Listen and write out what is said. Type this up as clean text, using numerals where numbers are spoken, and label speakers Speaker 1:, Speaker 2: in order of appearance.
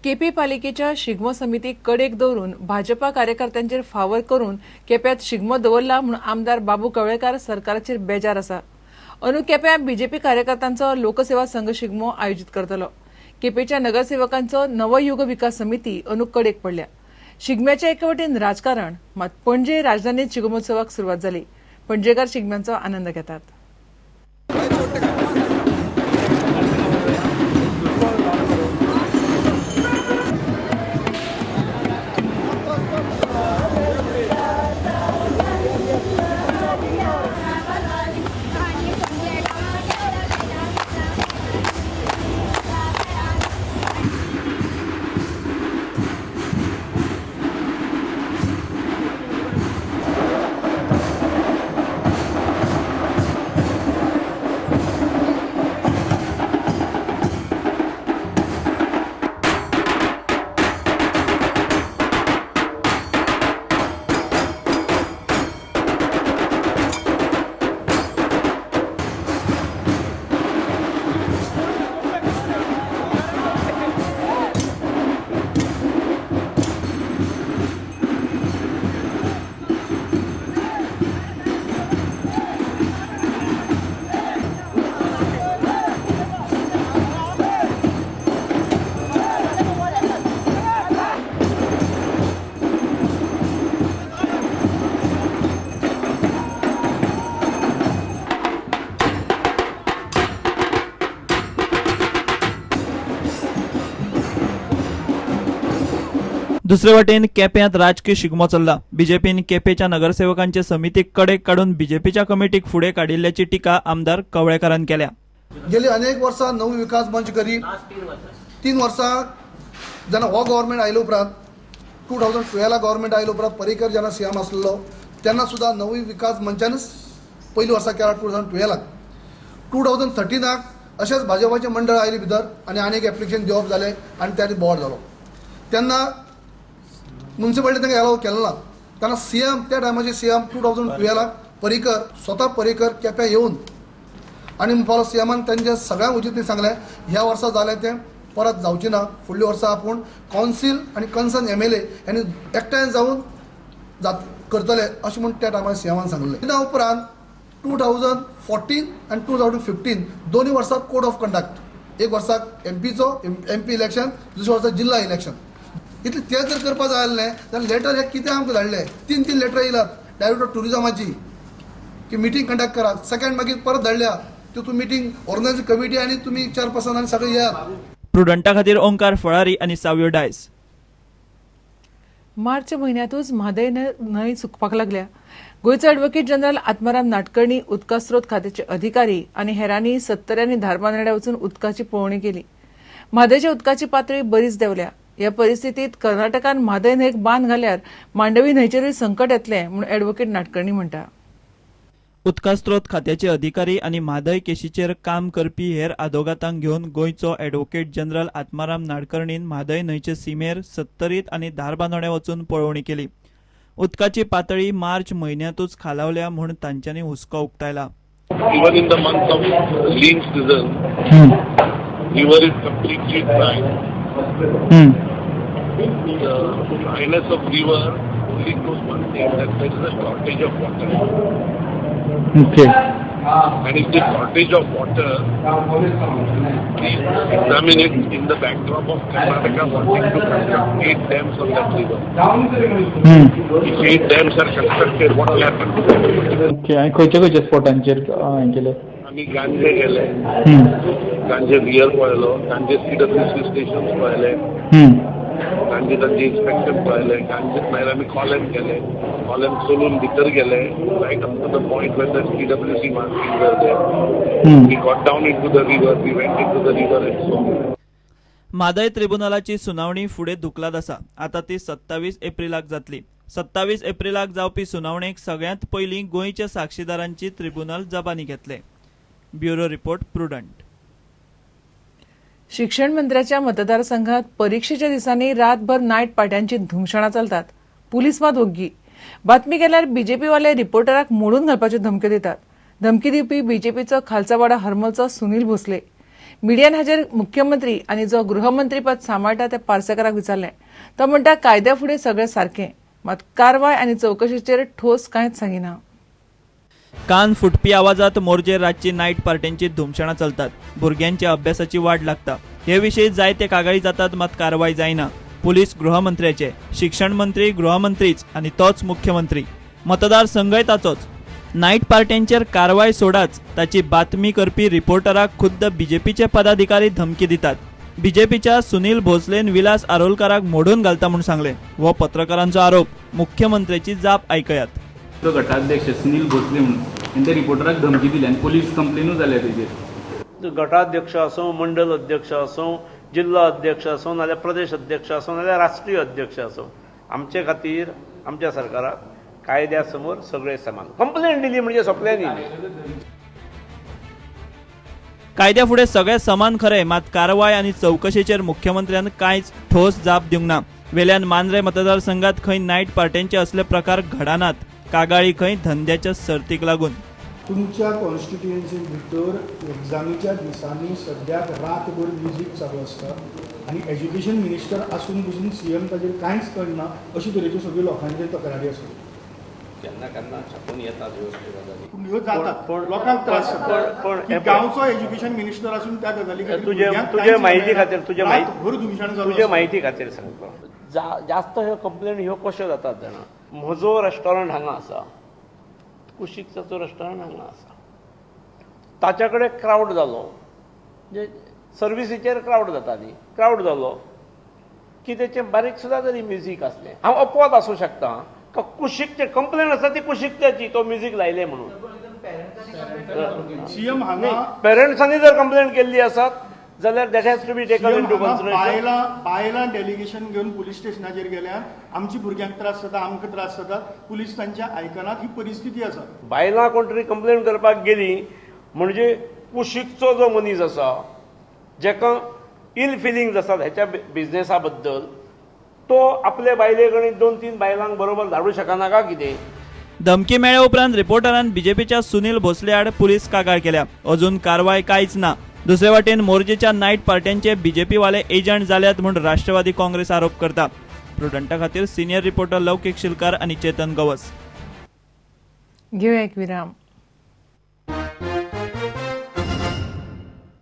Speaker 1: KP पालिकेच्या शिगमो समितीक कडेक दवरून भाजपा कार्यकर्त्यांचेर फावर करून केप्यांत शिगमो दवरला म्हूण आमदार बाबू कवळेकार सरकाराचेर बेजार आसा. अंदू केप्यां बीजेपी कार्यकर्त्यांचो लोकसेवा संघ शिगमो आयोजीत करतलो. केपेच्या नगरसेवकांचो नवयुग विकास समिती अंदू कडेक पडल्या. शिगम्याच्या एके वटेन राजकारण, मात पणजे राजधानीत शिगमोत्सवाक सुरवात जाली. पणजेकार शिगम्यांचो आनंद घेतात.
Speaker 2: दुसरे वटेन केप्यांत राजकीय शिगमो चल्ला. बीजेपीन केपेच्या नगरसेवकांचे समितीक कडेक काडून बीजेपीच्या कमिटीक फुडें काडिल्ल्याची टिका आमदार कवळेकारान केल्या.
Speaker 3: गेली अनेक वर्सां नव विकास मंच करी 3 वर्सां जेन्ना हो गव्हर्मेंट आयले उपरांत 2012 गव्हर्मेंट आयले उपरांत पर्रीकर जेन्ना सीएम आसलो तेन्ना सुद्दां नवी विकास मंचानच पयली वर्सा केला 2012. 2013 अशेंच भाजपाचें मंडळ आयलें भितर आनी आनीक एप्लिकेशन दिवप जालें आनी ताणें बोवाळ जालो. तेन्ना मुन्सिपालिटी तांकां एलाव केलें ना. तेन्ना सीएम त्या टायमाचे सीएम 2012 पर्रीकर स्वता पर्रीकर केप्यां येवन आनी म्हणपाक सीएमान तांच्या सगळ्यांक उचित सांगलें ह्या वर्सा जालें तें परत जावचें ना, फुडल्या वर्सा आपूण कावन्सील आनी कन्सर्न एमएलए आनी एकठांय जावन करतले अशें म्हूण त्या टायमार सीएमान सांगलें. त्या उपरांत 2014 आनी 2015 दोनूय वर्सां कोड ऑफ कंडक्ट, एक वर्साक एमपीचो एमपी इलेक्शन, दुसऱ्या वर्सा जिल्ला इलेक्शन, इतलें तें जर करपा जाय आसलें जाल्यार लेटर हे कितें आमकां धाडले, 3 लेटर येयलात डायरेक्टर टुरिजमाची की मिटींग कंडक्ट करा. सेकंड मागीर परत धाडल्या त्यो तूं मिटींग ऑर्गनायज कमिटी आनी तुमी चेअरपर्सन आनी सगळे येयात.
Speaker 2: प्रुडंटा खातीर ओंकार फळारी आनी सावयो डायस.
Speaker 1: मार्च म्हयन्यांतूच म्हादय न्हंय सुकपाक लागल्या. गोंयचो ॲडव्होकेट जनरल आत्माराम नाडकर्णी, उदका स्रोत खात्याचे अधिकारी आनी हेरांनी 70 आनी धारबांदोड्या वचून उदकाची पळोवणी केली. म्हादयच्या उदकाची पातळी बरीच देंवल्या. ह्या परिस्थितीत कर्नाटकान म्हादय न्हंयेक बांद घाल्यार मांडवी न्हंयचेरूय संकट येतलें म्हूण ॲडव्होकेट नाडकर्णी म्हणटा.
Speaker 2: उदका स्रोत खात्याचे अधिकारी आनी म्हादय केशीचेर काम करपी हेर आदोगातांक घेवन गोंयचो ॲडव्होकेट जनरल आत्माराम नाडकर्णीन म्हादय न्हंयचे सीमेर 70 आनी धारबांदोड्या वचून पळोवणी केली. उदकाची पातळी मार्च म्हयन्यांतूच खालावल्या म्हूण तांच्यांनी हुस्को उक्तायला.
Speaker 4: Even in the month of lean season, river is completely dry. The dryness of river only shows one thing, that there is a shortage of water.
Speaker 5: Okay.
Speaker 4: And if the shortage of water, please examine it in the backdrop of Karnataka wanting to construct 8 dams on that river. If 8 dams are constructed, what will happen to them?
Speaker 5: Okay. आनी खंयच्या खंयच्या स्पॉटांचेर हें केलें?
Speaker 4: आमी गांजे गेले, गांजे rear पळयलो, गांजे CWC station पळयले, गांजे तांचे इन्स्पेक्शन पळयलें, गांजे मागीर आमी कॉलेम गेले, कॉलेम चलून भितर गेले, right up to the point where the CWC marking were there. We got down into the river, we went into the river and so.
Speaker 2: Mhadei त्रिबुनलाची सुनावणी फुडें धुकलात आसा. आतां ती 27 एप्रिलाक जातली. 27 एप्रिलाक जावपी सुनावणेक सगळ्यांत पयलीं गोंयच्या साक्षीदारांची त्रिबुनल जबानी घेतले. Bureau report, Prudent.
Speaker 1: शिक्षण मंत्र्याच्या मतदारसंघात परीक्षेच्या दिसांनी रातभर नायट पार्ट्यांची धुमशणां चलतात. पुलीस मात ओग्गी. बातमी केल्यार बीजेपीवाले रिपोर्टराक मोडून घालपाच्यो धमक्यो दितात. धमकी दिवपी बीजेपीचो खालचा वाडा हरमलचो सुनील भोसले. मिडियान हाजेर मुख्यमंत्री आनी जो गृहमंत्रीपद सांबाळटा त्या पार्सेकाराक विचारलें. तो म्हणटा कायद्या फुडें सगळें सारकें, मात कारवाय आनी चवकशेचेर ठोस कांयच सांगिना.
Speaker 2: कान फुटपी आवाजात मोरजे रातची नायट पार्ट्यांची धुमशणां चलतात. भुरग्यांच्या अभ्यासाची वाड लागता. हे विशीं जायते कागाळी जातात, मात कारवाय जायना. पुलीस गृहमंत्र्याचे, शिक्षण मंत्री गृहमंत्रीच आनी तोच मुख्यमंत्री, मतदारसंघय ताचोच. नायट पार्ट्यांचेर कारवाय सोडाच, ताची बातमी करपी रिपोर्टराक खुद्द बीजेपीचे पदाधिकारी धमकी दितात. बीजेपीच्या सुनील भोसलेन विलास आरोलकाराक मोडून घालता म्हूण सांगलें. हो पत्रकारांचो आरोप. मुख्यमंत्र्याची जाप आयकयात.
Speaker 6: तो गटाध्यक्ष सुनील भोसले म्हणून आनी त्या रिपोर्टराक धमकी दिली आनी पोलीस कंप्लेनूय जाल्या तेजेर.
Speaker 7: गटाध्यक्ष आसूं, मंडल अध्यक्ष आसूं, जिल्लो अध्यक्ष आसूं, नाजाल्यार प्रदेश अध्यक्ष आसूं, नाजाल्यार राष्ट्रीय अध्यक्ष आसूं, आमचे खातीर आमच्या सरकाराक कायद्या समोर सगळे समान. कंप्लेन दिली म्हणजे सोंपलें न्ही.
Speaker 2: कायद्या फुडें सगळे समान खरें, मात कारवाय आनी चवकशेचेर मुख्यमंत्र्यान कांयच ठोस जाप दिवंक ना. वेल्यान मांद्रे मतदारसंघात खंय नायट पार्ट्यांचे असले प्रकार घडनात. कागाळी खंय धंद्याच्या सर्तीक लागून.
Speaker 8: तुमच्या कॉन्स्टिट्युएन्सी भितर एग्जामीच्या दिसांनी सद्याक रातभर म्युजीक चालू आसता आनी एज्युकेशन मिनिस्टर आसून पसून सीएम ताजेर कांयच करना, अशे तरेच्यो सगळ्यो लोकांचेर तक्रारी आसा.
Speaker 7: केन्ना केन्ना छापून येतात ह्यो गजाली.
Speaker 8: पूण ह्यो जातात,
Speaker 7: पण-
Speaker 8: लोकांक त्रास
Speaker 7: पण-
Speaker 8: जाता
Speaker 7: पण-
Speaker 8: की गांवचो एज्युकेशन मिनिस्टर आसून त्या गजाली खातीर
Speaker 7: तुजे
Speaker 8: भुरग्यांक
Speaker 7: तुजे
Speaker 8: कांयच
Speaker 7: माहिती
Speaker 8: मेळना.
Speaker 7: खातीर तुजे
Speaker 8: रातभर धुमशण चालू
Speaker 7: तुजे
Speaker 8: आसता.
Speaker 7: माहिती खातीर सांगता, जास्त ह्यो कंप्लेन ह्यो कश्यो जातात जाणा, म्हजो रेस्टॉरंट हांगा आसा, कुशीक ताचो रेस्टॉरंट हांगा आसा, ताच्या कडेन क्रावड जालो, म्हणजे सर्विसीचेर क्रावड जाता न्ही, क्रावड जालो की तेचें बारीक सुद्दां जरी म्युजीक आसलें, हांव अपवाद आसूं शकता, का कुशीकचे कंप्लेन आसा ती कुशीकच्याची, तो म्युजीक लायलें म्हणून.
Speaker 8: सीएम हांगा
Speaker 7: पेरंट्सांनी जर कंप्लेन केल्ली आसत जाल्यार that has to be taken
Speaker 8: CM
Speaker 7: in to
Speaker 8: हांगा
Speaker 7: कन्सिडरेशन.
Speaker 8: बायलां डेलिगेशन घेवन पुलीस स्टेशनाचेर गेल्यान आमची भुरग्यांक त्रास जाता, आमकां त्रास जाता, पुलीस तांच्या आयकनात, ही परिस्थिती आसा.
Speaker 7: बायलां कोण तरी कंप्लेन करपाक गेली म्हणजे कुशीकचो जो मनीस आसा, जेका इल फिलिंग्स आसात हेच्या बिजनेसा बद्दल, तो आपले बायले कडेन 2-3 बायलांक बरोबर धाडूं शकना का कितें?
Speaker 2: धमकी मेळ्ळ्या उपरांत रिपोर्टरान बीजेपीच्या सुनील भोसले आड पुलीस कागाळ केल्या. अजून कारवाय कांयच ना. दुसरे वाटेन मोरजेच्या नायट पार्ट्यांचे बीजेपीवाले एजंट जाल्यात म्हूण राष्ट्रवादी काँग्रेस आरोप करता. प्रुडंटा खातीर सिनियर रिपोर्टर लौकिक शिलकार आनी चेतन गवस.
Speaker 1: घेवया एक विराम.